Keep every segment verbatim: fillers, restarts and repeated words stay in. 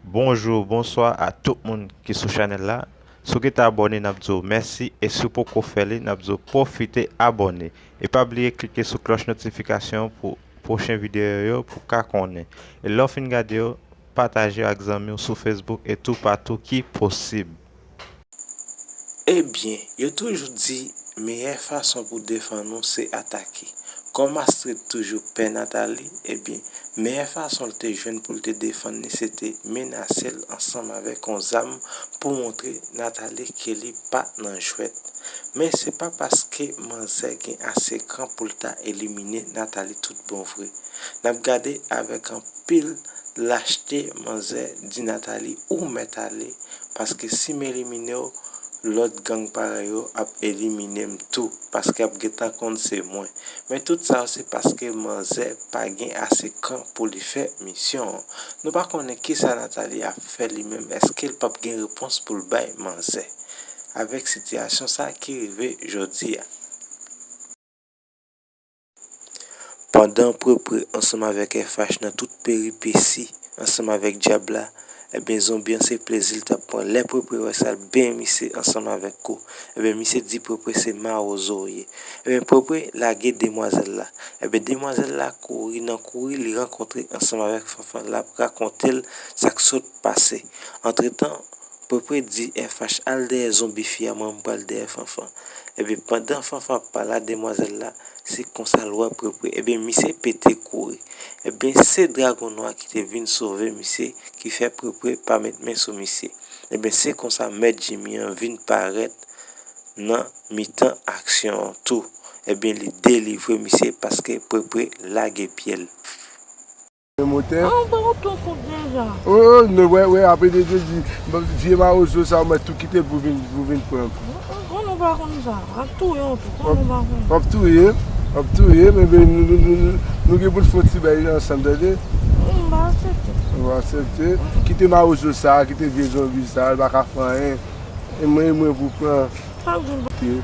Bonjou, bonswa a tout moun ki sou chanèl la. Si w gentan abòne, n ap di w mèsi, e si w poko fè li, n ap di w pwofite abòne. E pa bliye klike sou klòch notifikasyon pou pwochen videyo yo pou w ka konnen. E lè w fin gade yo, pataje yo ak zanmi w sou Facebook e toupatou ki posib. Ebyen, yo toujou di meyè fason pou defann ou se atake. Kòm Astrid toujou pè Nathalie, ebyen, meyè fason l te jwenn pou l te defann li se te menase l ansanm avèk yon zam pou montre Nathalie ke li pa nan jwèt. Men se pa paske manzè gen ase kran pou l ta elimine Nathalie tout bon vre. N ap gade avèk anpil lachte manzè di Nathalie ou mèt ale, paske si m elimine w, lòt gang parèy yo ap elimine m tou, paske y ap gentan konn se mwen. Men tout sa yo se paske manzè pa gen ase kran pou li fè misyon an. Nou pa konnen kisa Nathalie ap fè li menm, èske l p ap gen repons pou l bay manzè avèk sitiyasyon sa ki rive jodi a. Pandan Prepre ansanm avèk F H nan tout peripesi ansanm avèk dyab la, ebyen zonbi an se plezi l t ap pran. Lè Prepre wè sa, l benyen misye ansanm avèk kou. Ebyen misye di Prepre se mawozo w ye. Ebyen Prepre lage demwazèl la. Ebyen demwazèl la kouri, nan kouri li rankontre ansanm avèk Fanfan, l ap rakonte l sa k sot pase. Antretan, Prepre di F H al dèyè zonbi fi a, mwen m pral dèyè Fanfan. Ebyen pandan Fanfan ap pale a demwazèl la, se konsa l wè Prepre. Ebyen misye pete kouri. Ebyen se dragon nwa ki te vin sove misye ki fè Prepre pa met men sou misye. Ebyen se konsa mèt Jimmy an vin parèt nan mitan aksyon an tou. Ebyen li delivre misye paske Prepre lage pye l. Motè. Ah, ou pa konprann kont deja. Oh, non, wè, wè, apre de, de, di, vye mawozo sa, ou mèt tou kite l pou vin, pou vin pran. Kòman ou pa konn sa? W ap touye w tou, kòman ou pa konn? W ap touye, w ap touye, men, men nou, nou, nou, nou gen pou n fè yon ti bagay ansanm, tande? M pa aksepte. Ou pa aksepte? Kite mawozo sa, kite vye zonbi sa, l pa ka fè anyen. E mwen, e mwen pou pran. Sa w di l.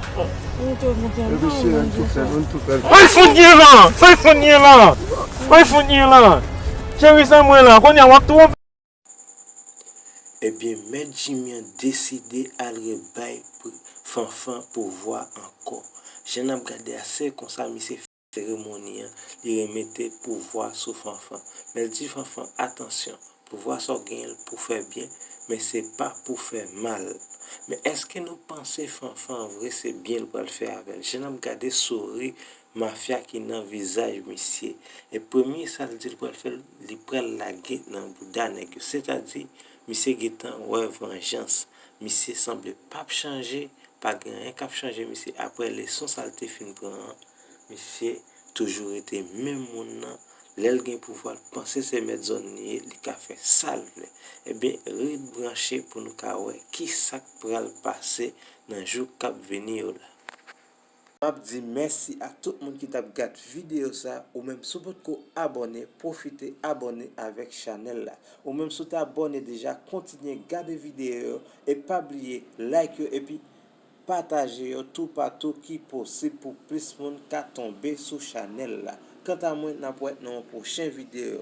Ebyen cheri, ann tou fè l, ann tou fè l. Oy fout gen lan! Oy fout gen lan! Oy fout gen lan! Cheri sa mwen la, kounye a w ap twonpe. Ebyen mèt Jimmy an deside al rebay Fanfan pouvwa ankò. Jan n ap gade a se konsa misye fè seremoni an, li remete pouvwa sou Fanfan. Men l di Fanfan, atansyon, pouvwa sa w genyen l pou fè byen, men se pa pou fè mal. Men èske nou panse Fanfan vre se byen l pral fè avè l? Jan n ap gade souri mafya ki nan vizaj misye. E premye sa l di l pral fè, li pral lage nan bouda nèg yo. Sètadi, misye gentan wè vanjans. Misye sanble p ap chanje, pa gen anyen k ap chanje misye apre leson sa l te fin pran an. Misye toujou rete menm moun nan. Lè l gen pouvwa, l panse se mèt zòn li ye, li ka fè sa l vle. Ebyen, ret branche pou nou ka wè kisa k pral pase nan jou k ap vini yo la. M ap di mèsi a tout moun ki t ap gad videyo sa. Ou menm si w potko abòne, pwofite abòne avèk chanèl la. Ou menm si w te abòne deja, kontinye gade videyo yo e pa bliye like yo epi pataje yo toupatou ki posib pou plis moun ka tonbe sou chanèl la. Kanta mwen, n ap wè nan yon pwochen videyo.